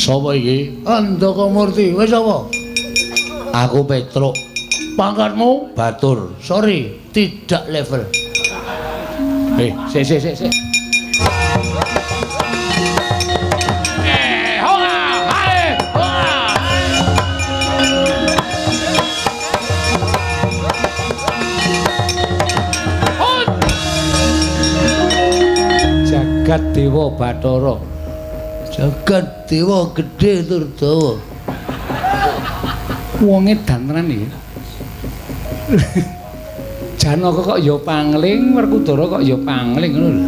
Sapa iki? Andaka Murti. Wis apa? Aku Petruk. Pangkatmu? Batur. Sorry, tidak level. Sik sik sik sik. Jagat Dewa Bathara. Jagat Dewa gedhe tur dawa. Wong edan tenan iki. Janaka kok ya pangling, Werkudara kok ya pangling ngono lho.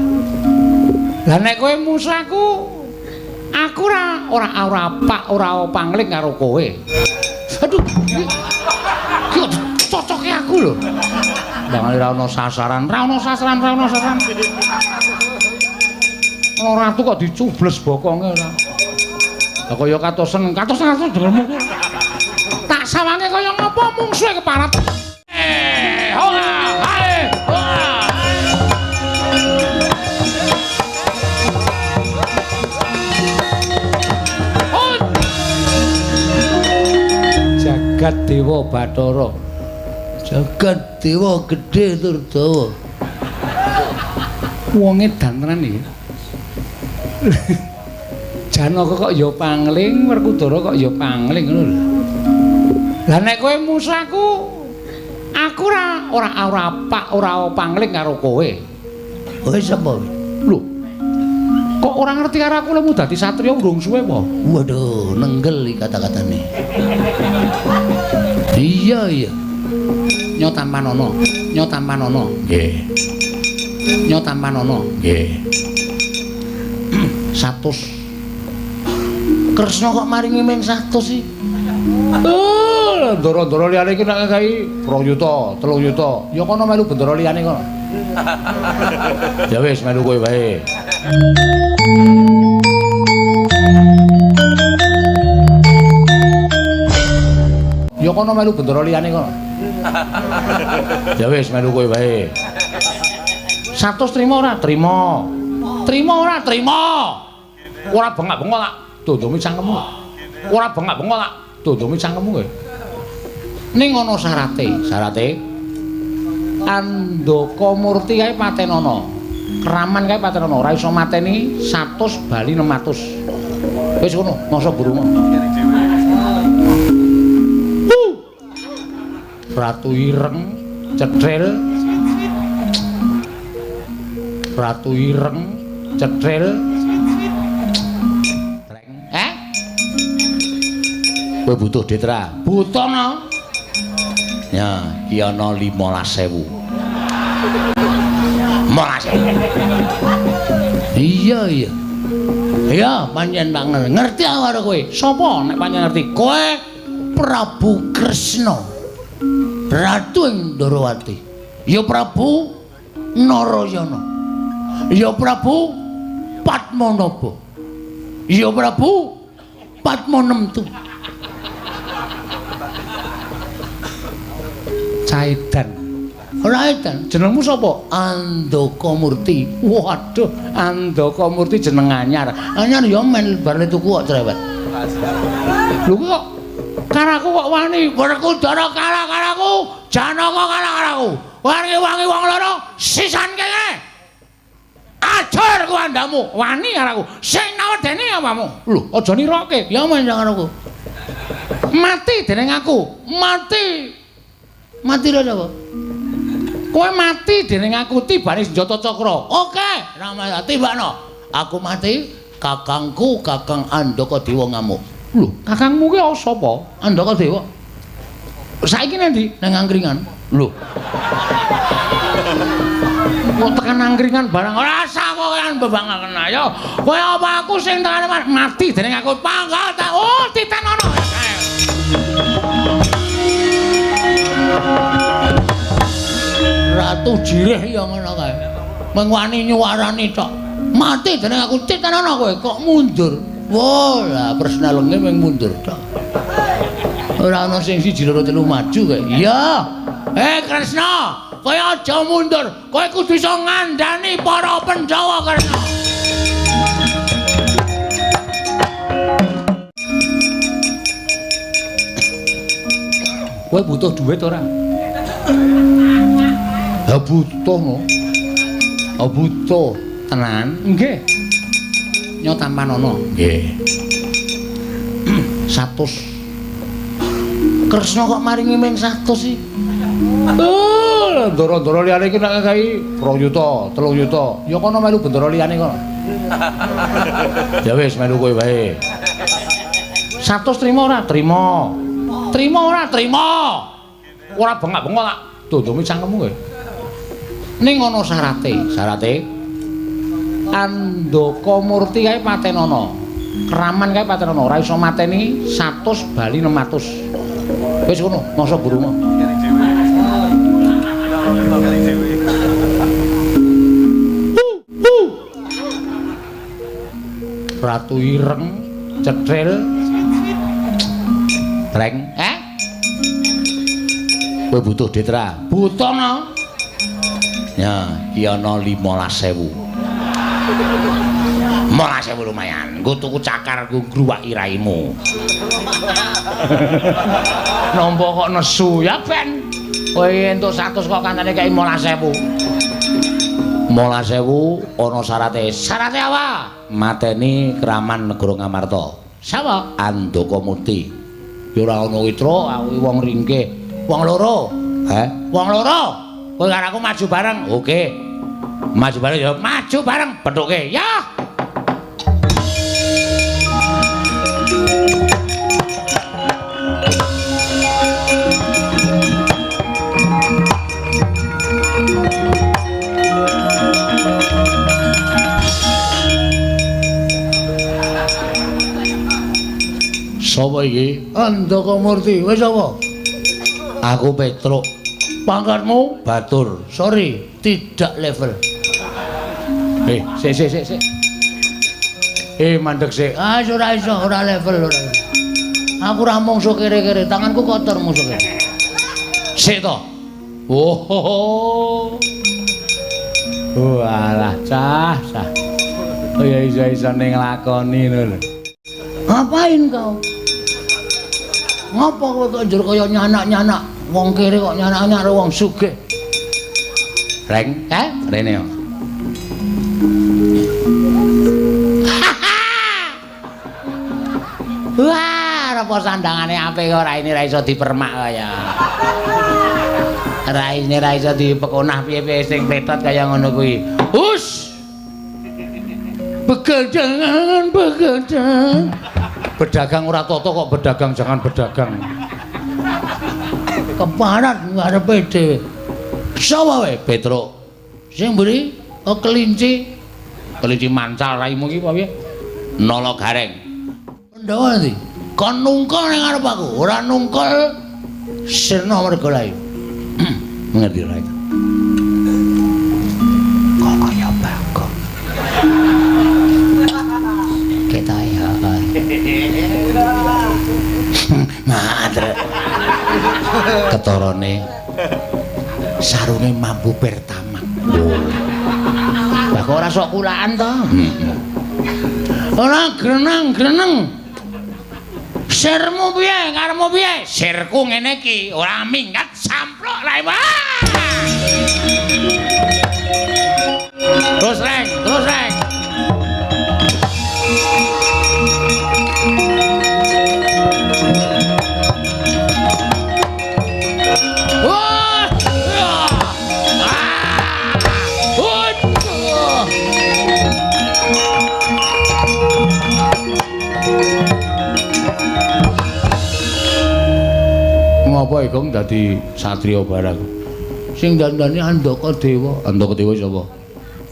Lah nek kowe musaku, aku ora ora ora pak ora pangling karo kowe. Aduh. Iki kok cocoke aku lho. Ndangane ora ana sasaran, ora ana sasaran, ora ana sasaran. Ana ratu kok dicubles bokonge ora. Lah kaya katosen, katosen katosen dengermu. Tak sawange kaya ngapa mungsuhe keparat. Hola, hae, hola. Jagat Dewa Bathara. Jagat Dewa gedhe tur dawa. Wong edan tenan iki. Janaka kok ya pangling, Werkudara kok ya pangling ngono lho. Lah nek kowe musaku, aku ora ora ora pak ora pangling karo kowe. Kowe sapa? Lho. Kok ora ngerti karo aku lemu dadi satriya urung suwe apa? Waduh, nenggel iki kata-katane. Iya, iya. Nyo tampanono, nyo tampanono. Nggih. Nyo tampanono. Nggih. 100. Kresna kok maringi ming 100 sih? Oh, ndara-ndara liyane iki nek nggawe 2 yuta, 3 yuta. Ya kono melu bendara liyane kono. Ya wis melu kowe wae. Ya kono melu bendara liyane kono. Ya wis melu kowe wae. 100 trima ora? Trima. Trima ora? Trima. Ora bengak-bengok tak dondongi cangkemmu. Ora bengak-bengok tak dondongi cangkemmu kowe. Ning ana syarate. Syarate Andaka Murti kae patenono. Keraman kae patenono, ora iso mateni 100 bali 600. Wis ngono, masa burung. Ratu ireng cethil. Ratu ireng cethil. Eh? Kowe butuh duit ra? Butuh no. Ya, iki ana 15.000. 15.000. Iya, iya. Iya, pancen tak ngerti aku karo kowe. Sapa nek pancen ngerti? Kowe Prabu Kresna. Ratu ing Ndorowati. Ya Prabu Narayana. Ya Prabu Padmanaba. Ya Prabu Padmanemtu. Caidan. Ora edan. Jenengmu sapa? Andaka Murti. Waduh, Andaka Murti jeneng anyar. Anyar ya men bar le tuku kok cerewet. Lho kok karaku kok wani? Werkudara kalah karaku, Janaka kalah karaku. Wangi-wangi wong loro sisan kene. Ajar ku andamu, wani karaku. Sing nawedene awamu. Lho, aja niroke. Ya men karaku. Mati dening aku. Mati. Mati lho sapa? Kowe mati dening aku tibane senjata cakra. Oke, Rama tibakno. Aku mati, kakangku Kakang Andaka Dewa ngamuk. Lho, kakangmu ki sapa? Andaka Dewa. Saiki nang ndi? Nang angkringan. Lho. Kok tekan angkringan barang ora usah kowe kan bebangaken ayo. Kowe apa aku sing tekan mati dening aku pangkat tak. Oh, titenono. Ratu Jirih ya ngono kae. Mung wani nyuwarani tok. Mati dening aku titenono kowe kok mundur. Wah, lah persnelenge mung mundur tok. Ora ana sing siji loro telu maju kae. Iya. Kresna, kowe aja mundur. Kowe kudu iso ngandani para Pandhawa, Kresna. Kowe butuh duit ora? Ha butuh no. Oh butuh tenan. Nggih. Nyo tampanono. Nggih. 100. Kresna kok maringi ming 100 sih? Oh, ndoro-ndoro liyane iki nek ngekeki 2 yuta, 3 yuta. Ya kono melu bendara liyane kono. Ya wis melu kowe wae. 100 trimo ora? Trimo. Trimo ora? Trimo. Ora bengak-bengok tak dondongi cangkemmu kowe. Ning ana syarate. Syarate Andaka Murti kae patenono. Keraman kae patenono, ora iso mateni 100 bali 600. Wis ngono, masa gurumu. Ratu ireng cetril breng eh kowe butuh duit ra? Butuh no. Ya, iki ana 15.000. 15.000 lumayan. Nggo tuku cakar nggo ngruwaki raimu. Nampa kok nesu ya ben. Kowe entuk 100 kok kancane kei 15.000. 15.000 ana syarate. Syarate apa? Mateni Kraman Negara Ngamarta. Sapa? Andaka Murti. Ya ora ana witra, aku wong ringkih. Wong loro. Heh? Wong loro. Kowe karo aku maju bareng. Oke. Maju bareng ya, maju bareng pethuke. Ya. Sapa iki? Andaka Murti. Wis sapa? Aku Petruk. Pangkatmu? Batur. Sorry, tidak level. Sik sik sik sik. Mandek sik. Ah, ora iso, ora level ora. Aku ora mungsu kere-kere, tanganku kotor mungsu kere. Sik to. Oh. Walah, cah, cah. Oh ya iso-isone nglakoni ngono lho. Ngapain kau? Ngapa kowe kok njur kaya nyanak-nyanak wong kere kok nyanak-nyanak karo wong sugih? Reng, eh, rene yo. Wah, apa sandangane apik kok raine ra iso dipermak kaya. Raine ra iso dipekonah piye-piye sing pletot kaya ngono kuwi. Hus. Begadangan, begadang. Berdagang ora toto kok berdagang jangan berdagang. Keparat ngarepe dhewe. Sapa wae Petruk? Sing mburi oh kelinci. Kelinci mancal raimu iki apa piye? Nala gareng. Pandhawa ndi? Kon nungkul ning ngarep aku, ora nungkul sirna merga layu. Ngerti ora itu? Kok kaya Bagong. Ketoke heeh. Madre. Ketorone sarunge mambu pertama. Lah kok ora sok kulaan to? Ora greneng-greneng. Sirmu piye? Karepmu piye? Sirku ngene iki, ora minggat samplok rae. Terus reng, terus reng. Ngapa Igong dadi satriya barang? Sing dandane Andaka Dewa. Andaka Dewa sapa?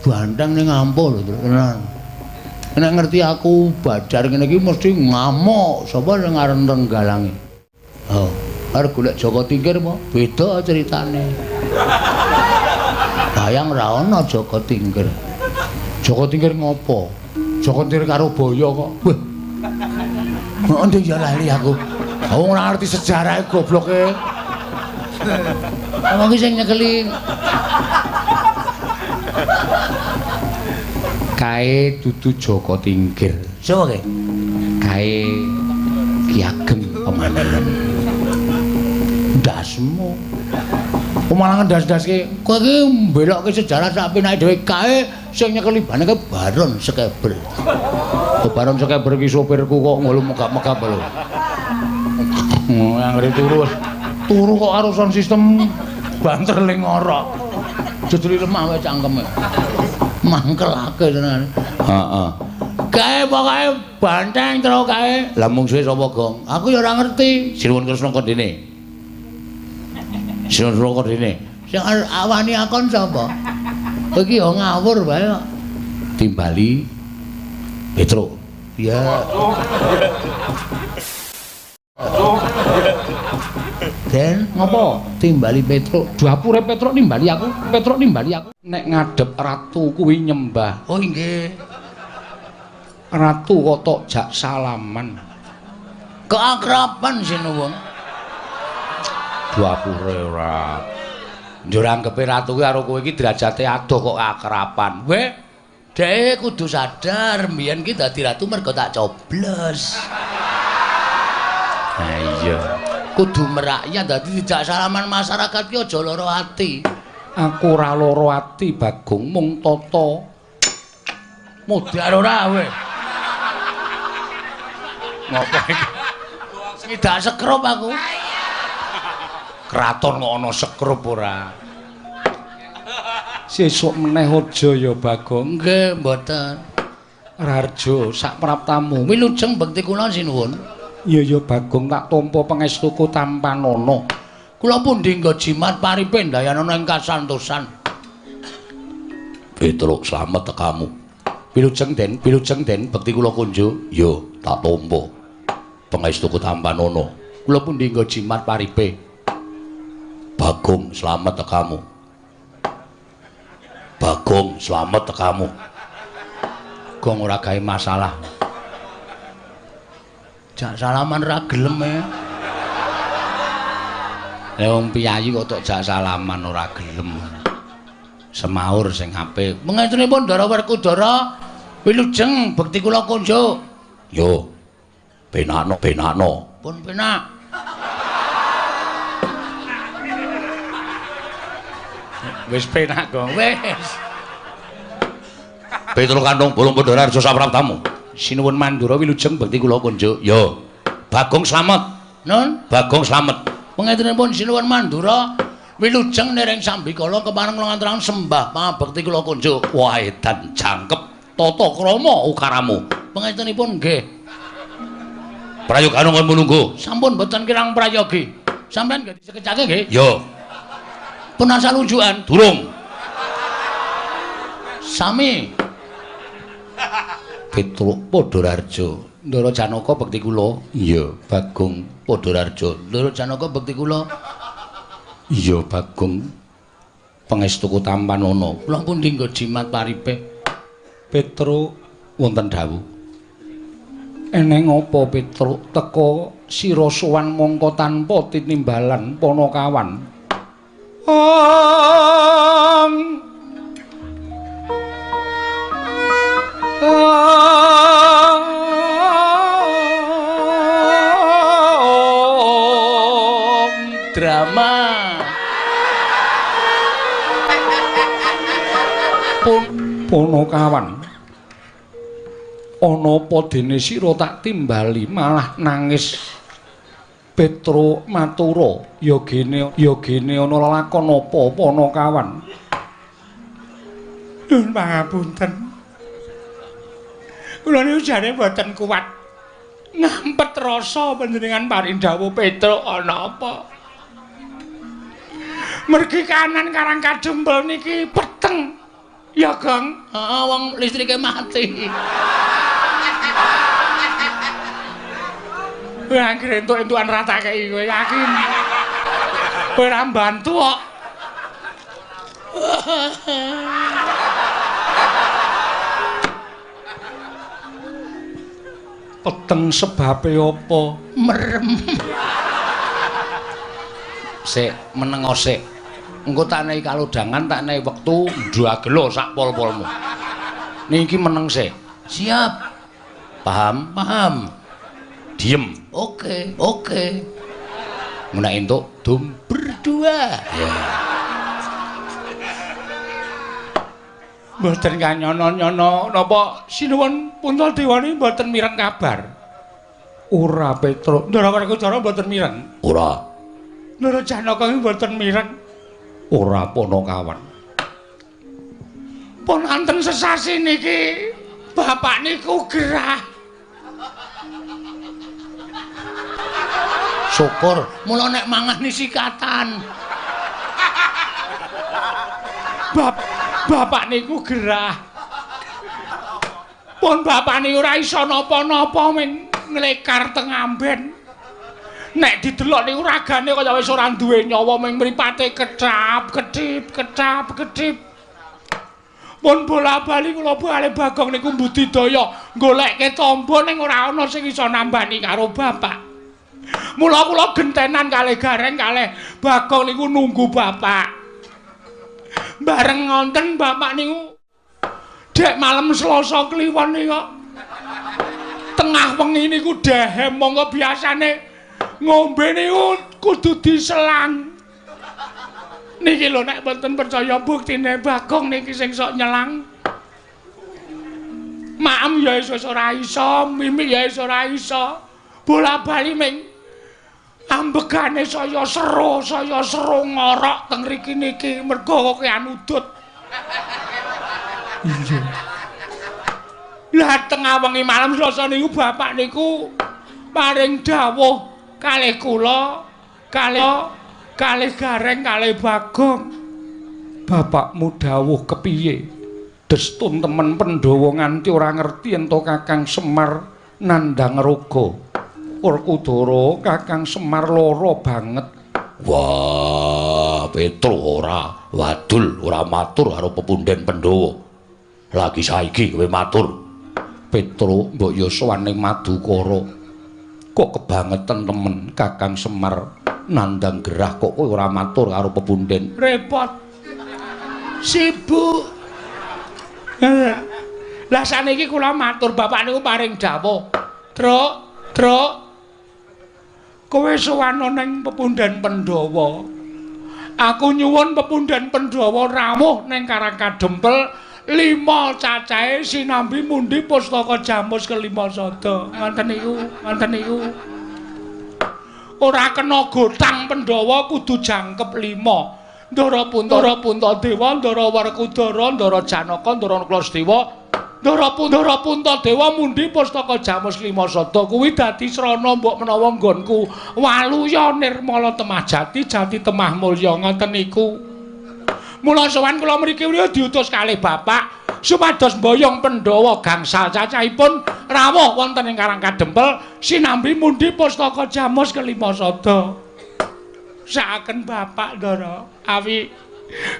Banteng ning ampuh lho, tenan. Nek ngerti aku badar ngene iki mesti ngamuk. Sapa sing aran Renggalange? Oh, arep golek Jaka Tingkir apa? Beda ceritane. Bayang ra ana Jaka Tingkir. Jaka Tingkir ngopo? Jaka Tingkir karo Baya kok. Wah. Kok ya lali aku. Aku ora ngerti sejarahe gobloke. Wong iki sing nyekeli kae dudu Jaka Tingkir. Sapa kae? Kae Ki Ageng Pemanahan. Ndasmu. Kok malah ngendas-ndaske. Kowe iki mbelokke sejarah sak penake dhewe kae sing nyekeli bane ke Baron Sekeber. Kok Baron Sekeber iki sopirku kok ngono megap-megap lho. Anggere turu wis. Turu kok karo sound system banter ling ngorok. Jejuli lemah wae cangkeme. Mangkelake tenan. Heeh. Kae pokoke banteng terus kae. Lah mungsuhe sapa, Gong? Aku ya ora ngerti. Sinuwun Kresna kondene. Sinuwun Kresna kondene. Sing awani akon sapa? Kowe iki ya ngawur wae kok. Timbali Petruk. Ya. Den, Ngopo? Timbali Petruk. Dapure Petruk nimbali aku, Petruk nimbali aku. Nek ngadhep ratu kuwi nyembah. Oh nggih. Ratu kok tok jak salaman. Keakraban sinuwun. Dapure ora. Njur anggepe ratu kuwi karo kowe iki derajate adoh kok akraban. Weh, dhek kudu sadar mbiyen ki dadi ratu mergo tak coblos. Ha iya. Kudu merakyat dadi dijak salaman masyarakat ki aja lara ati. Aku ora lara ati Bagong, mung tata Modar ora kowe. Ngopo iki? Ngidak sekrup aku. Kraton kok ana sekrup ora? Sesuk meneh aja ya Bagong. Nggih, mboten. Raharjo sak praptamu. Wilujeng bekti kula sinuwun. Iya ya Bagong, tak tampa pangestuku tampanana. Kula pundi nggo jimat paripe ndayanana ing kasantosan. Petruk slamet tekamu. Wilujeng Den, wilujeng Den, bekti kula kunjuk. Yo, tak tampa pangestuku tampanana. Kula pundi nggo jimat paripe. Bagong slamet tekamu. Bagong slamet tekamu. Gong ora gawe masalah. Jak salaman ra gelem e. Lah wong piyayi kok tok jak salaman ora gelem. Semaur sing apik. Mengestunipun Ndara Werkudara, wilujeng bekti kula kunjuk. Yo. Penakno, penakno. Pun penak. Wis penak, Gong. Wis. Petruk Kantong Bolong Pandhara Arja sapraptamu. Sinuwun Mandura wilujeng bekti kula kunjuk. Yo. Bagong slamet. Nun, Bagong slamet. Pangestunipun Sinuwun Mandura, wilujeng nering sambikala kepareng kula nganturaken sembah pangabekti kula kunjuk. Wah, edan jangkep tata krama ukaramu. Pangestunipun nggih. Prayogane kon mulungguh. Sampun boten kirang prayogi. Sampeyan nggih disekecake nggih? Yo. Pun asal unjukan. Durung. Sami. Petruk Pandharaharja. Ndara Janaka bekti kula. Iya, Bagong Pandharaharja. Ndara Janaka bekti kula. Iya, Bagong. Pangestuku tampanana. Kula pundi nggo jimat paripe. Petruk wonten dawuh. Eneng apa Petruk teka sira sowan mongko tanpa tinimbalan panakawan. Om. Om drama. Ponokawan. Ana apa dene sira tak timbali malah nangis. Petruk matura, ya gene ana lelakon apa Ponokawan. Nyuwun pangapunten. Kula niku jane mboten kuat ngampet rasa panjenengan paring dawuh Petruk ana apa. Mergi kanan Karang Kadempel niki peteng. Ya, Gong. Heeh, wong listrike mati. Kowe anggere entuk-entukan ra tak kei kowe yakin. Kowe ra mbantu kok. Peteng sebabe apa? Merem. Sik, menengo sik. Engko tak nehi kalodhangan, tak nehi wektu ndagelo sak pol-polmu. Niki meneng sik. Siap. Paham? Paham. Diem. Oke, oke. Nek entuk dum berdua. Ya. Mboten kanyono-nyono napa sinuwun Puntadewa mboten mireng kabar. Ora Petruk, Ndara Werkudara mboten mireng. Ora. Ndara Janaka mboten mireng. Ora Panakawan. Pun anten sesasi niki bapak niku gerah. Syukur mula nek mangan sikatan. Bapak niku gerah. Pun bapak niku ora iso napa-napa ming nglekar teng amben. Nek didelok niku ragane kaya wis ora duwe nyawa ming mripate kecap kedip kecap kedip. Pun bola-bali kula bali Bagong niku mbudidaya golekke tamba ning ora ana sing iso nambani karo bapak. Mula kula gentenan kalih Gareng kalih Bagong niku nunggu bapak. Bareng ngonten bapak niku dek malem Selasa Kliwon niku tengah wengi niku dehem monggo biasane ngombe niku kudu diselang. Niki lho nek mboten percaya buktine Bagong niki sing sok nyelang. Maem ya wis ora iso, mimik ya wis ora iso. Bola-bali ming ambegane saya seru ngorok teng mriki niki mergo kokean udut. Iya. Lah tengah wengi malam Selasa niku bapak niku paring dawuh kalih kula, kalih Gareng, kalih Bagong. Bapakmu dawuh kepiye? Destun temen Pandhawa nganti ora ngerti ento Kakang Semar nandhang raga. Werkudara Kakang Semar lara banget. Wah, Petruk ora wadul, ora matur karo pepunden Pandhawa. Lagi saiki kowe matur. Petruk mbok ya sowan ning Madukara. Kok kebangetan temen Kakang Semar nandhang gerah kok kowe ora matur karo pepunden. Repot. Sibuk. Lah saniki kula matur bapak niku paring dawuh. Truk, Truk. Kowe sowan ning pepunden Pandhawa. Aku nyuwun pepunden Pandhawa rawuh ning Karang Kadempel 5 cacahe sinambi mundi pustaka jamus kelima sada. Ngoten niku, ngoten niku. Ora kena gotang Pandhawa kudu jangkep 5. Ndara Punta, Puntadewa, Ndara Werkudara, Ndara Janaka, Ndara Nakula. Ndara Puntadewa mundi pustaka jamus lima sada kuwi dadi srana mbok menawa nggonku waluya nirmala temah jati jati temah mulya ngoten niku. Mula sowan kula mriki diutus kalih bapak supados mboyong Pandhawa gangsal cacahipun rawuh wonten ing Karang Kadempel sinambi mundi pustaka jamus kelima sada. Sakaken bapak Ndara awi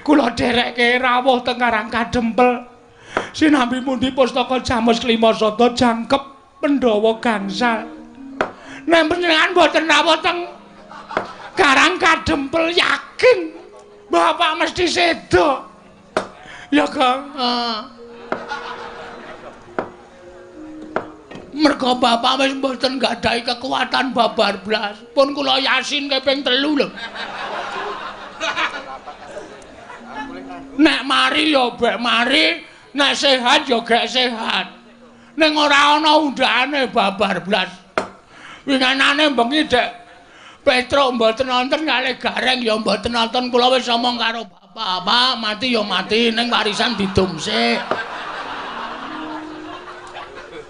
kula dherekke rawuh teng Karang Kadempel sinambi mundi pustaka jamus kelima sada jangkep Pandhawa gangsal. Nek panjenengan mboten rawuh teng Karang Kadempel yakin bapak mesti sedo. Ya Kang. Mergo bapak wis mboten gadahi kekuatan babar blas. Pun kula yasin kaping 3 lho. Nek mari ya bek mari, nek sehat ya gek sehat. Ning ora ana undhakane babar blas. Winganane bengi dek Petruk mboten nonton kalih Gareng ya mboten nonton, kula wis omong karo bapak, Pak, mati ya mati ning warisan didum sik.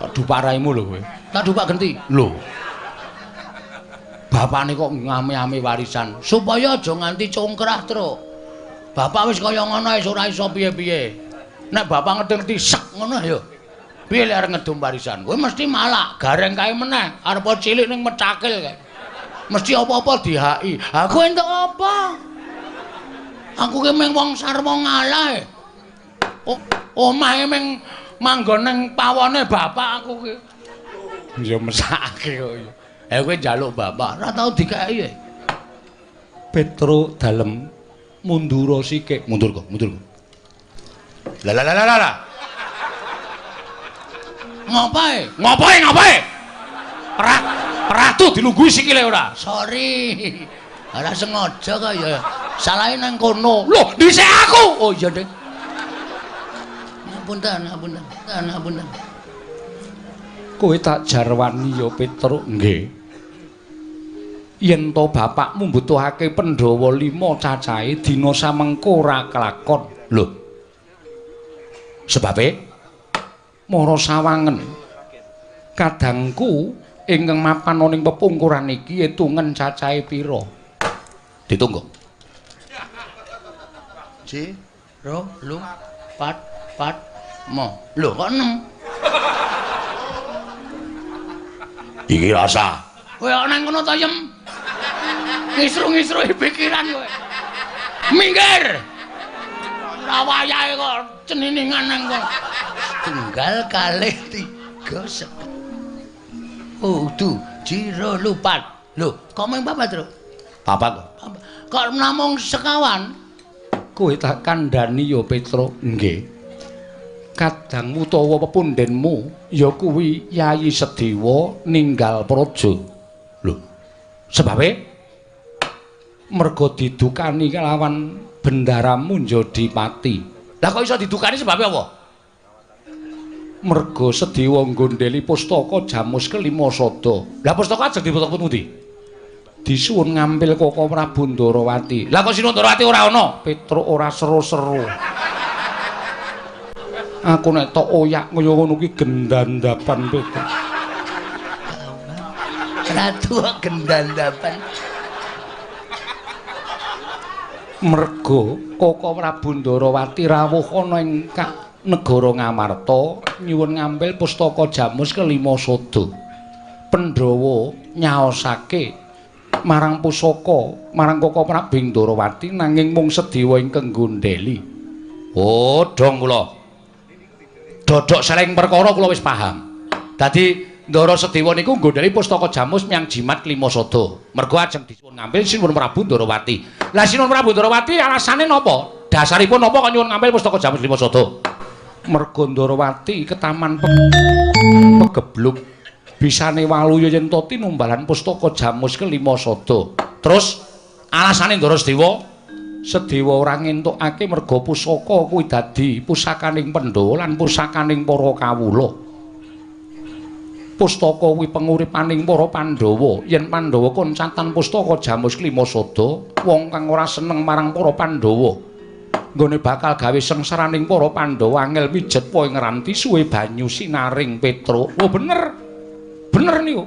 Aduh paraimu lho kowe. Tak dupak genti. Lho. Bapakne kok ngame-ame warisan supaya aja nganti congkrah, Truk. Bapak wis kaya ngono wis ora iso piye-piye. Nek bapak ngerti-ngerti sek ngono ya. Piye lek arep ngedum warisan? Kowe mesti malak, Gareng kae meneh, arep cilik ning mecakil kae. Mesti apa-apa dihaki. Aku entuk apa? Aku ki mung wong sarwa ngalah. Omahe mung manggon ning pawone bapak aku ki. Ya mesakake kok. Kowe njaluk bapak, ora tau dikeki. Petruk dalem mundura sikik. Mundur kok, mundur kok. Lah lah lah lah lah. Ngopae? Ngopae, ngopae? Ratu dilungguhi sikile ora? Sorry. Ora sengaja kok ya. Salahe nang kono. Lho, dhisik aku. Oh iya, Dik. Ngapunten, ngapunten, ngapunten. Kowe tak jarwani ya, Petruk. Nggih. Yen to bapakmu mbutuhake Pandhawa 5 cacahe dina samengko ora kelakon. Lho. Sebabe mara sawangen. Kadangku ingkang mapan ana ing pepungkuran iki etungen cacahe pira? Ditunggu. Ji, ro, lu, pat, pat, mo. Lho kok 6? Iki rasa. Kowe kok nang kono to, Yem? Ngisru-ngisruhi pikiran kowe. Minggir. Ora wayahe kok ceniningan nang kono. Tunggal kalih 3 sek. Oh, du, jiro lupat. Lho, kok mung papat, Tru? Papat. Kok namung sekawan? Kowe tak kandhani ya, Petruk. Nggih. Kadangmu utawa pepundhenmu ya kuwi Yayi Sedewa ninggal praja. Lho, sebabe merga didukani kelawan bendaramu Njodipati. Lah kok iso didukani sebabe apa? Merga Sedewa nggondheli pustaka Jamus kelima sada. Lah pustaka ajeng diputuk pundi? Disuwun ngampil Koko Prabu Ndarawati. Lah kok Sinuwun Ndarawati ora ana? Petruk ora seru-seru. Aku nek tok oyak kaya ngono kuwi gendandapan Petruk. Ratu kok gendandapan. Merga Koko Prabu Ndarawati rawuh ana ing negara Ngamarta nyuwun ngampil pustaka Jamus kelima sada. Pandhawa nyaosake marang pusaka marang Koko Prabu Ndarawati nanging mung Sedewa ingkang nggondheli. Oh, dong kula. Dodok seleng perkara kula wis paham. Dadi Ndara Sedewa niku nggondheli pustaka Jamus menyang jimat kelima sada. Mergo ajeng disuwun ngampil Sinuwun Prabu Ndarawati. Lah Sinuwun Prabu Ndarawati alasane napa? Dasaripun napa kok nyuwun ngampil pustaka Jamus kelima sada? Merga Ndarawati ketaman pegebluk bisane waluya yen to tinumbalan pustaka Jamus kelima sada. Terus alasane Ndara Sedewa? Sedewa ora ngentukake merga pusaka kuwi dadi pusakaning Pandhawa lan pusakaning para kawula. Pustaka kuwi penguripaning para Pandhawa. Yen Pandhawa koncatan pustaka Jamus kelima sada, wong kang ora seneng marang para Pandhawa nggone bakal gawe sengsaraning para Pandhawa angel mijet po ing ranti suwe banyu sinaring Petruk. Oh bener. Bener niku.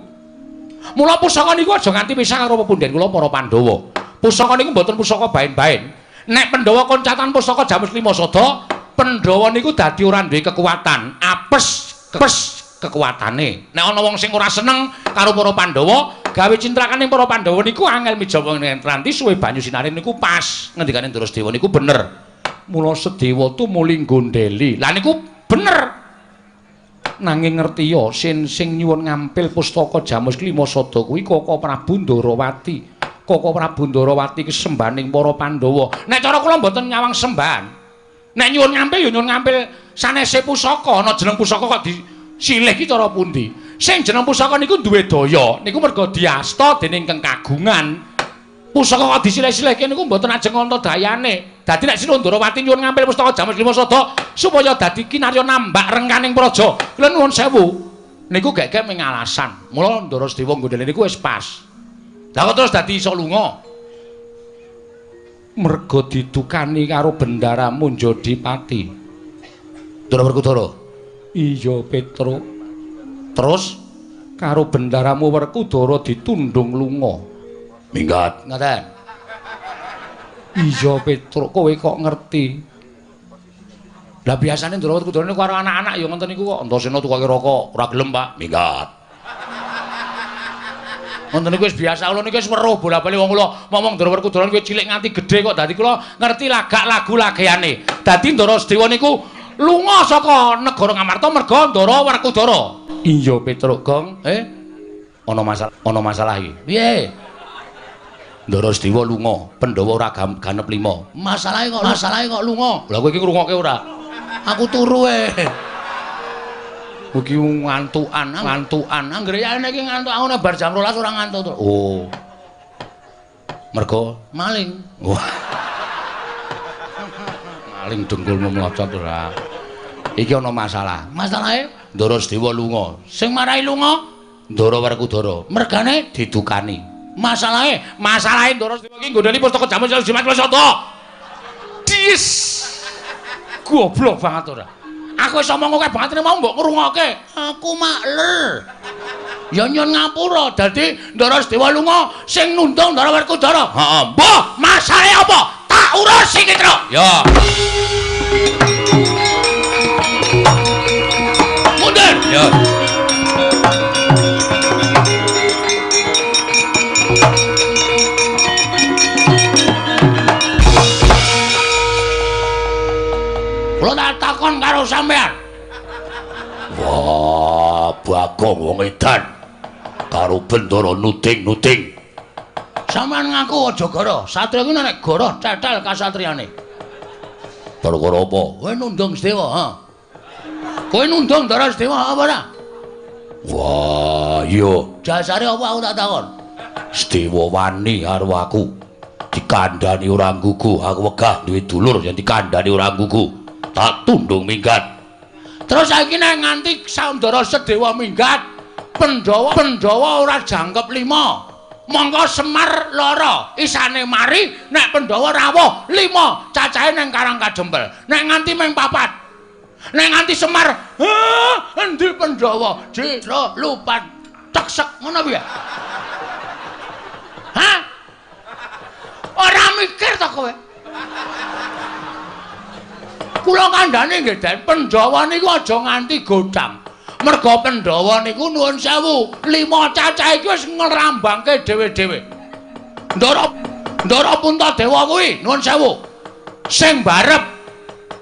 Mula pusaka niku aja nganti pisah karo pepundhen kula para Pandhawa. Pusaka niku mboten pusaka baen-baen. Nek Pandhawa koncatan pusaka Jamus lima sada, Pandhawa niku dadi ora duwe kekuatan, apes kepes kekuatane. Nek ana wong sing ora seneng karo para Pandhawa, gawe cintrakaning para Pandhawa niku angel mijawa ing ranti suwe banyu sinaring niku pas. Ngendikane Ndara Sedewa niku bener. Mula Sedewa tumuli nggondheli. Lah niku bener. Nanging ngertiya sin sing nyuwun ngampil pustaka Jamus kelima sada kuwi Koko Prabu Ndarawati. Koko Prabu Ndarawati ki sembaning para Pandhawa. Nek cara kula mboten nyawang sembahan. Nek nyuwun ngampil ya nyuwun ngampil sanese pusaka. Ana jeneng pusaka kok disilih ki cara pundi? Sing jeneng pusaka niku duwe daya, niku merga diasta dening kang kagungan. Pusaka kok disilih-silihke niku mboten ajeng wonten dayane. Dadi nek Sinuwun Ndarawati nyuwun ngampil pustaka Jamus lima sada supaya dadi kinarya nambak rengkaning praja. Kula nuwun sewu. Niku gek-gek mung alasan. Mula Ndara Sedewa nggondheli niku wis pas. Lah kok terus dadi iso lunga? Merga didukani karo bendaramu Njodipati. Ndara Werkudara. Iya, Petruk. Terus karo bendaramu Werkudara ditundung lunga. Minggat. Ngaten. Iya, Petruk, kowe kok ngerti? Lah biasane Ndara Werkudara niku karo anak-anak ya ngoten niku kok. Antasena tukoke rokok, ora gelem, Pak. Minggat. Ngoten niku wis biasa kula niku wis weruh bola-bali wong kula ngomong Ndara Werkudara niku cilik nganti gedhe kok dadi kula ngerti lagak lagu lageane. Dadi Ndara Sedewa niku lunga saka negara Ngamarta merga Ndara Werkudara. Iya, Petruk, Gong. Ana masalah, ana masalah iki. Piye? Ndara Sedewa lunga, Pandhawa ora ganep 5. Masalahe kok lunga. Lah kowe iki ngrungokke ora? Aku turu e. Kowe iki ngantukan, ngantukan. Anggere yane iki ngantuk aku nek bar jam 12 ora ngantuk. Oh. Mergo maling. Wah. Maling dengkulmu mlocot ora. Iki ana masalah. Masalahe Ndara Sedewa lunga. Sing marai lunga Ndara Werkudara. Mergane didukani. Masalahe, masalahe Ndara Sedewa iki nggondheli pustaka jamu Jimat Klesada. Dis. Goblok banget ora. Aku wis omong akeh banget mau mbok ngrungokke. Aku makler. Ya nyun ngapura dadi Ndara Sedewa lunga sing nundung Ndara Werkudara. Heeh. Mbah, masalahe apa? Tak urus iki, Truk. Ya. Mundur. Ya. Kula tak takon karo sampean. Wah, Bagong wong edan. Karo Bendara nuding-nuding. Sampean ngaku aja goro. Satria kuwi nek goro cetel kasatriyane. Perkara apa? Kowe nundung Sedewa, ha? Kowe nundung Ndara Sedewa apa ora? Wah, iya. Dasare apa aku tak takon? Sedewa wani karo aku. Dikandhani ora nggugu, aku wegah duwe dulur yen dikandhani ora nggugu. Tak tundung minggat. Terus saiki nek nganti Ndara Sedewa minggat, Pandhawa ora jangkep 5. Mongko Semar lara, isane mari nek Pandhawa rawuh 5, cacahe nang Karang Kadempel. Nek nganti mung 4. Nek nganti Semar, endi Pandhawa? Jero lupan teksek ngono piye? Hah? Ora mikir ta kowe? Kula kandhane nggih Den, Pandhawa niku aja nganti godhang. Merga Pandhawa niku nuwun sewu, 5 cacah iki wis ngrambangke dhewe-dhewe. Ndara Puntadewa kuwi nuwun sewu. Sing barep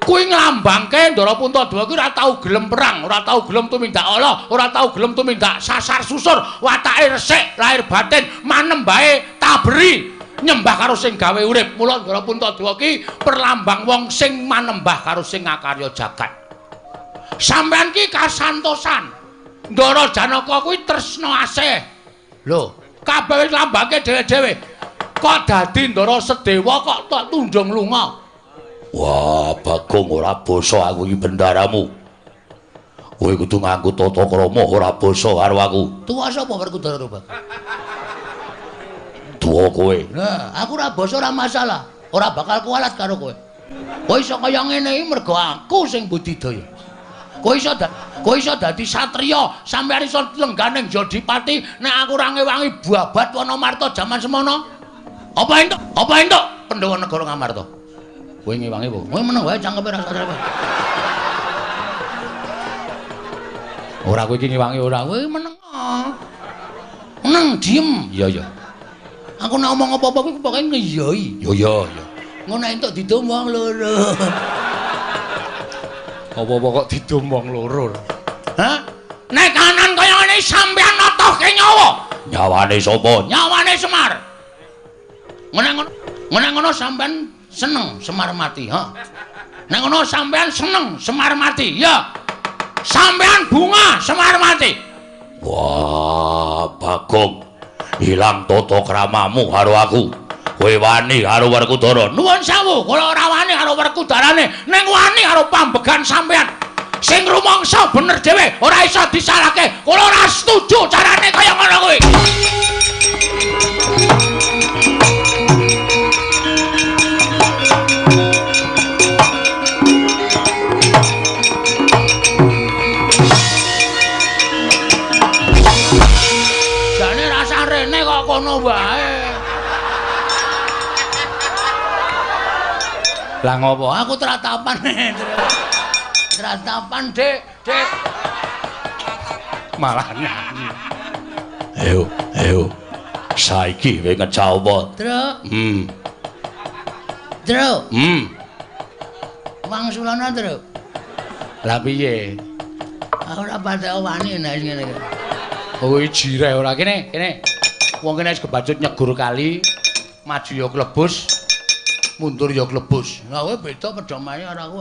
kuwi nglambangke Ndara Puntadewa kuwi ora tau gelem perang, ora tau gelem tumindak ala, ora tau gelem tumindak sasar susur, watake resik, lahir batin, manembahe taberi. Nyembah karo sing gawe urip. Mula Ndara Puntadewa ki perlambang wong sing manembah karo sing ngakarya jagat. Sampeyan ki kasantosan. Ndara Janaka kuwi tresna asih. Lho, kabeh wis lambangke dhewe-dhewe. Kok dadi Ndara Sedewa kok tok tundung lunga? Wah, Bagong ora basa aku iki bendaramu. Kowe kudu nganggo tata krama ora basa karo aku. Tuwa sapa Werkudara, Bang? Tuwa kowe. Nah, aku ora basa ora masalah. Ora bakal kualat karo kowe. Kowe iso kaya ngene iki mergo aku sing budidaya. Kowe iso dadi satriya, sampeyan iso lengganing Jodipati nek aku ora ngewangi babat Wanamarta jaman semono. Apa entuk? Apa entuk Pandhawa negara Ngamarta? Kowe ngewangi apa? Kowe meneng wae cangkeme ra sadar. Ora kowe iki ngewangi ora. Kowe meneng. Meneng diem. Iya iya. Aku nek omong apa-apa kuwi pokoke ngeyoi. Yo yo yo. Ngono entuk didum wong loro. Apa-apa kok didum wong loro. Hah? Nek kanan kaya ngene sampeyan notohke nyawa. Nyawane sapa? Nyawane Semar. Nek ngono sampeyan seneng Semar mati, ha? Nek ngono sampeyan seneng Semar mati, ya. Sampeyan bunga Semar mati. Wah, Bagong. Ilang tata kramamu karo aku. Kowe wani karo Werkudara. Nuwun sewu, kula ora wani karo Werkudarane, ning wani karo pambegan sampeyan. Sing rumangsa bener dhewe, ora iso disalahke. Kula ora setuju carane kaya ngono kuwi. Jane rasah rene kok kono wae. Lah ngopo? Aku tratapan. Tratapan, Dik, Dik. Malah nyanyi. Ayo, ayo. Saiki kowe ngecau apa? Truk. Truk. Wangsulana, Truk. Lah piye? Aku ora patek wani nek ngene iki. Oh, jireh ora kene, kene. Wong kene wis kebacut nyegur kali, maju ya klebus, mundur ya klebus. Lah kowe beda pedomane karo aku.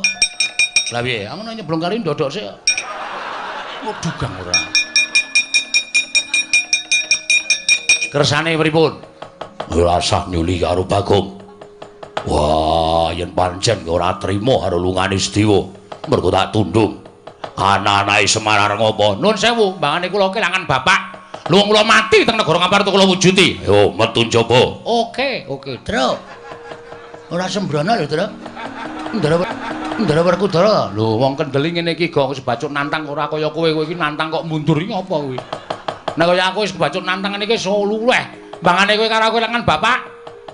Lah piye? Aku nek nyeblong kali ndodok sik. Waduh gang ora. Kersane pripun? Ora sah nyuli karo Bagong. Wah, yen pancen ora trima karo lungane Sedewa, mergo tak tundung. Ana-anake Semar arep ngopo? Nun sewu, mbangane kula kelangan bapak. Luwung kula mati teng negara Ngamarta kula wujudi. Yo, metu njaba. Oke, oke, Tru. Ora sembrono lho, Tru. Ndara Werkudara. Lho, wong kendeli ngene iki gong wis bacut nantang ora kaya kowe. Kowe iki nantang kok mundur iki apa kowe? Nek kaya aku wis kebacut nantang ngene iki iso luweh. Mbangane kowe karo aku kelangan bapak.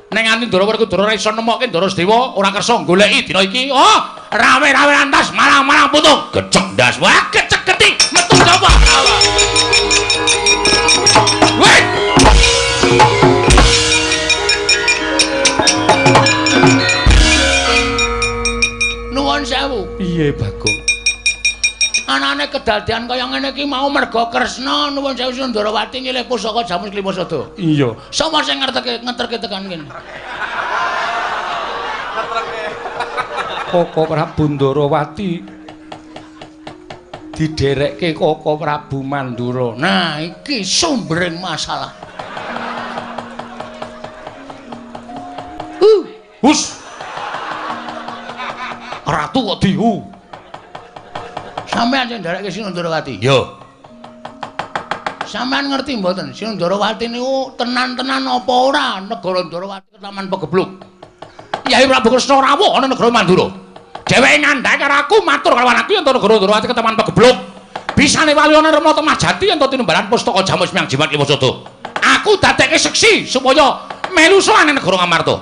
Nek nganti Ndara Werkudara ora iso nemokke Ndara Sedewa, ora kersa goleki dina iki. Oh, rawe-rawe lantas marang-marang putung. Gecek ndas. Wah, gecek geti. Metu sapa? Weh. Nuwun sewu. Piye, Bagong? Anane kedadian kaya ngene iki mau merga Kresna nuwun sewu Sundarawati nyilih pusaka Jamus Klima Sada. Iya. Sapa sing ngerteke ngeterke tekan kene? Koko Prabu Ndarawati didherekke Koko Prabu Mandura. Nah, iki sumbering masalah. Hus. Ratu kok dihu. Sampeyan sing nderekke Sinundarawati? Iya. Sampeyan ngerti mboten Sinundarawati niku tenan-tenan apa ora negara Ndarawati ketaman pegebluk. Yai Prabu Kresna rawuh ana negara Mandura. Dheweke ngandhake karo aku matur karo aku yen negara Ndarawati ketaman pegebluk. Bisane wali ana Rama Temajati yen tinumbalan pustaka Jamus Miang Jimat Lima Sada. Aku dadekke seksi supaya melu sowan negara Ngamarta.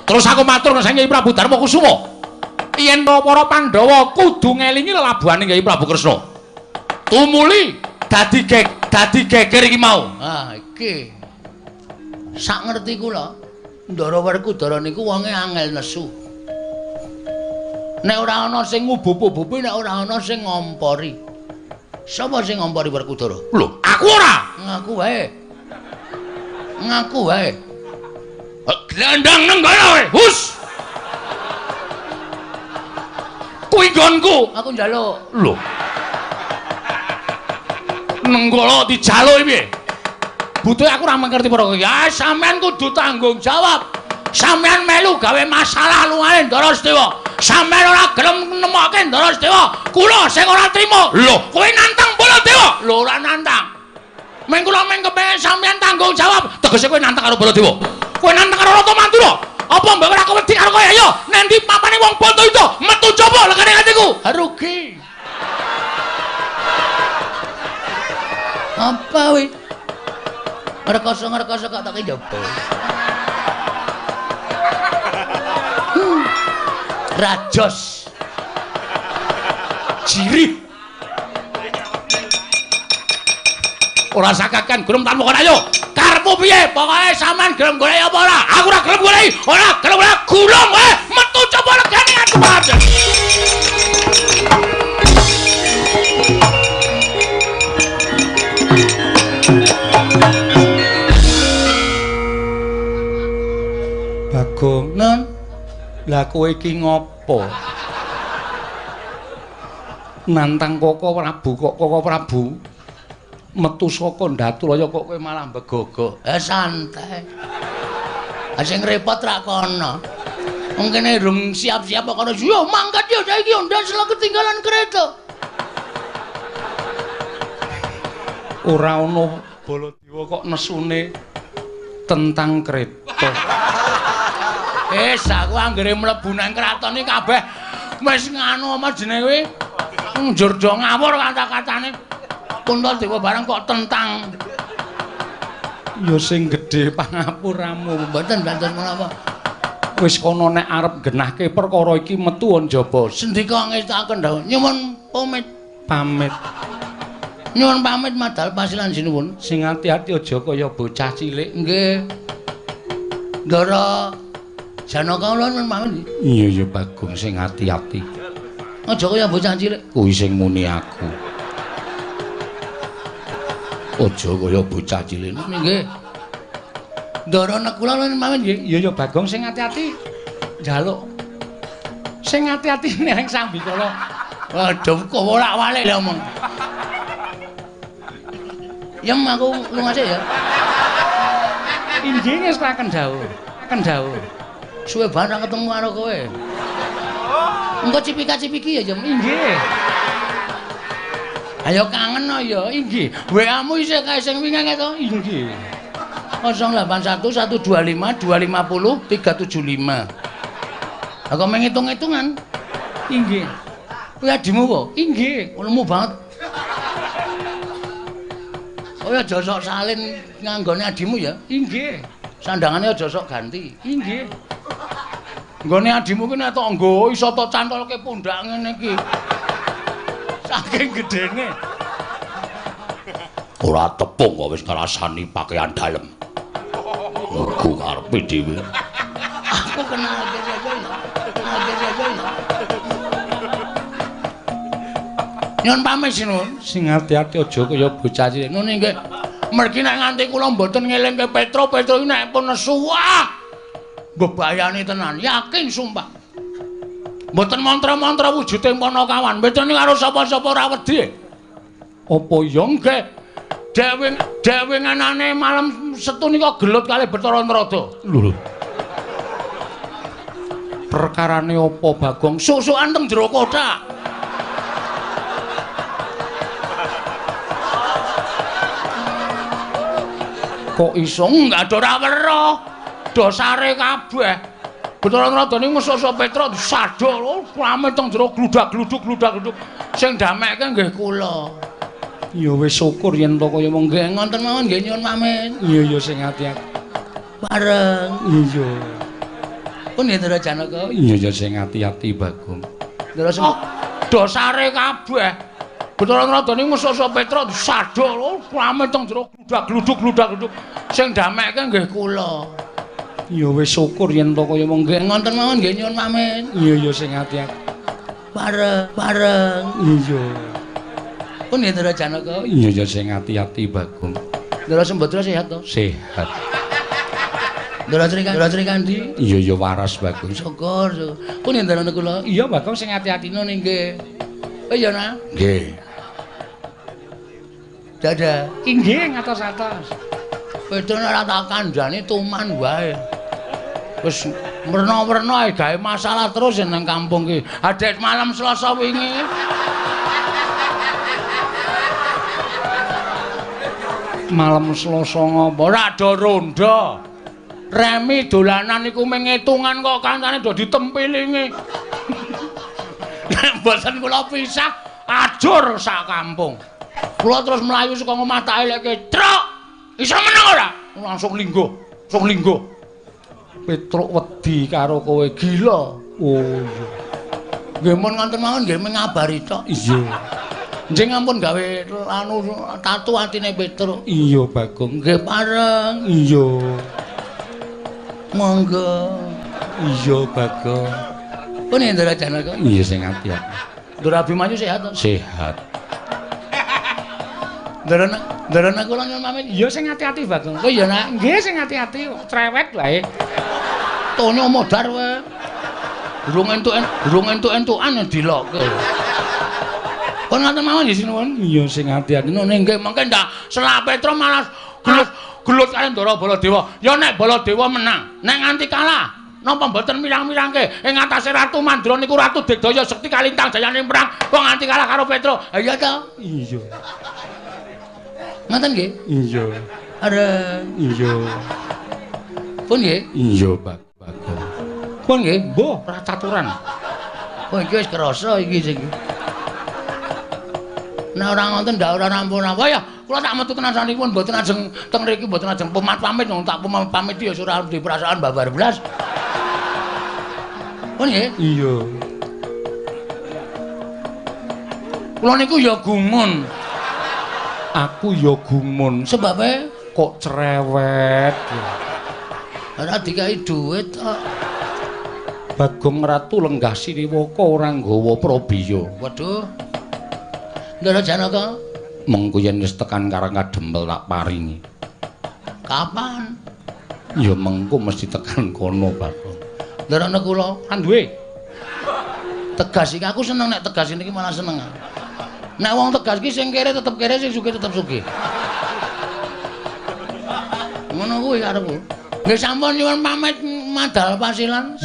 Terus aku matur nang Kyai Prabu Darma Kusuma. Yen para Pandhawa kudu ngelingi lelabuhane Kyai Prabu Kresna. Tumuli dadi geger iki mau. Ah, iki. Sak ngerti kula, Ndara Werkudara niku wonge angel nesu. Nek ora ana sing ngubup-ubupi, nek ora ana sing ngompori. Sapa sing ngompori Werkudara? Lho, aku ora. Ngaku wae. Ngaku wae. Glandang nang kono kowe. Hus. Kuwi nggonku. Aku njaluk. Lho. Nenggala dijaluk piye? Butuhe aku ora ngerti perkara iki. Ya sampean kudu tanggung jawab. Sampean melu gawe masalah lungane Ndara Sedewa. Sampean ora gelem nemokke Ndara Sedewa. Kula sing ora trima. Lho, kowe nantang Baladewa? Lho, ora nantang. Meng kula meng kepengin sampean tanggung jawab. Tegese kowe nantang karo Baladewa. Kowe nantang karo Ratu Mandura. Apa mbok ora wedi karo kowe? Ayo, nendi papane wong Bantayuda metu coba legane atiku. Rugi. Apa wi? Ngrekoso-ngrekoso kok tak njaba. Rajos. Jirih. Ora sakakan gelem tanpa kono ayo. Karepmu piye? Pokoke sampean gelem golek apa ora? Aku ora gelem golek. Ora gelem ora gulung kowe. Metu coba legane aku. Bagong, Nun, lah kowe iki ngopo? Nantang Koko Prabu kok Koko Prabu metu saka Ndaturaya kok kowe malah mbegogok. Santai. Sing repot rak kono. Wong kene rung siap-siap kok kono. Yo mangkat yo saiki ndas ketinggalan kereta. Ora ono Baladewa kok nesune tentang kereta. Wis aku anggere mlebu nang kraton iki kabeh wis nganu apa jenenge kuwi njurjo ngawur kata-katane. Puntadewa barang kok tentang. Ya sing gedhe pangapuramu. Mboten bantos menapa. Wis kono nek arep genahke perkara iki metu njaba. Sendika ngestakaken dawuh. Nyuwun pamit. Pamit. Nyuwun pamit madal pasilan sinuwun. Sing ati-ati aja kaya bocah cilik. Nggih. Ndara Janaka kula nyuwun pamit. Iya ya Bagong sing ati-ati. Aja kaya bocah cilik. Kuwi sing muni aku. Aja kaya bocah cilik. Nggih. Ndara Nekula nyuwun pamit nggih. Iya ya Bagong sing ati-ati. Njaluk. Sing ati-ati ning sambikala. Waduh kok wolak-walik lho omong. Yem aku lunga sik ya. Inggih ngestuaken dawuh. Aken dawuh. Suwe banget ra ketemu karo kowe. Engko cipika-cipiki ya, Jem. Inggih. Ayo kangen no ya. Inggih. WA-mu isih kae sing wingi kae to? Inggih. 081 125 250 375. Aku menghitung-hitungan. Inggih. Kuwi adimu apa? Inggih. Lemu banget. Oh ya aja sok salin nganggone adimu ya. Inggih. Sandangane aja sok ganti. Inggih. Nggone adimu ki nek tok nggo iso tok cantolke pundak ngene iki. Saking gedene. Ora tepung kok wis ngrasani pakaian dalem. Mergo karepe dhewe. Aku kenal Nyun pamit Sinun. Sing ati-ati aja kaya bocah cilik. Nun nggih. Mergi nek nganti kula mboten ngelingke Petro, Petro iki nek pun nesu wah. Mbebayani tenan, yakin sumpah. Mboten mantra-mantra wujude Panakawan. Mboten karo sapa-sapa ora wedi. Apa ya nggih? Dewe nganane malam Setu nika gelut kalih Bathara Narada. Lho. Perkarane apa Bagong? Susukan teng jero kothak. Kok iso enggak ada ora weruh. Dosare kabeh. Bathara Narada niku mesuk Petro disadol rame teng jero gludak-gluduk gludak-gluduk. Sing damekke nggih kula. Ya wis syukur yen to kaya mung nggih ngonten mawon nggih nyuwun pamit. Iya ya sing ati-ati. Bareng. Iya. Pun nggih Ndara Janaka. Iya ya sing ati-ati Bagong. Ndara oh, dosare kabeh. Bathara Narada niku mesuk Petro disadol rame teng jero gludak-gluduk gludak-gluduk. Sing damekke nggih kula. Ya wis syukur yen to kaya mung nggih ngonten mawon nggih nyuwun pamit. Iya ya sing ati-ati. Bareng, bareng. Iya. Pun nggih Ndara Janaka. Iya ya sing ati-ati Bagong. Ndara Sembadra sehat to? Sehat. Ndara Srikandi? Iya ya waras Bagong. Syukur, syukur. Pun nggih Ndara kula. Iya Bagong sing ati-ati nun nggih. Oh iya nah. Nggih. Dadah. Inggih ngatos-atos. Petro ora tak kandhani tuman wae. Wis werna-werna ae gawe masalah terus nang kampung ki. Adek malam Selasa wingi. Malam Selasa ngopo? Ora do rondo. Remi dolanan iku mung ngitungan kok kancane do ditempilingi. Nek mboten kula pisah ajur sak kampung. Kula terus mlayu saka omah tak elekke, "Truk, iso meneng ora?" Langsung lingguh, langsung lingguh. Petruk wedi karo kowe gila. Oh iya. Nggih mun ngoten mawon nggih mengabari tok. Iya. Njing ampun gawe anu tatu atine Petruk. Iya Bagong. Nggih pareng. Iya. Monggo. Iya Bagong. Pun Ndara Janaka. Iya sing ati-ati. Ndara Abimanyu sehat to? Sehat. Ndara kula nyuwun pamit. Iya sing ati-ati Bagong. Oh iya nak. Nggih sing ati-ati cerewet wae. Tonyo modar wae. Durung entuk-entukan dilokke. Pun ngoten mawon nggih sinuwun. Iya sing ati-ati. Nune nggih mengke ndak Selak Petro malah gelut karo Ndara Baladewa. Ya nek Baladewa menang, nek nganti kalah, napa mboten mirang-mirangke ing atase Ratu Mandra niku Ratu Digdaya Sekti Kalintang jayane perang kok nganti kalah karo Petro. Ha iya to? Iya. Ngoten nggih? Iya. Areng. Iya. Pun nggih? Iya, Bagong. Pun nggih? Mbuh, ora caturan. Oh iki wis kerasa iki sing. Nek ora ngoten ndak ora rampung-rampung. Ya, kula tak metu tenan sanipun mboten ajeng teng mriki mboten ajeng pamit-pamit wong tak pamit ya ora duwe perasaan babar blas. Pun nggih? Iya. Kula niku ya gumun. Aku ya gumun. Sebabe kok cerewet. Ora dikai dhuwit kok. Bagong Ratu lenggah Sriwaka ora nggawa prabiya. Waduh. Ndara Janaka, mengko yen wis tekan Karang Kadempel tak paringi. Kapan? Ya mengko mesti tekan kono, Bagong. Ndara kula kan duwe. Tegas iki aku seneng nek tegas niki malah seneng. Nek wong tegas iki sing kere tetep kere, sing sugih tetep sugih. Ngono kuwi karepku. Nggih sampun nyuwun pamit madal pasilan.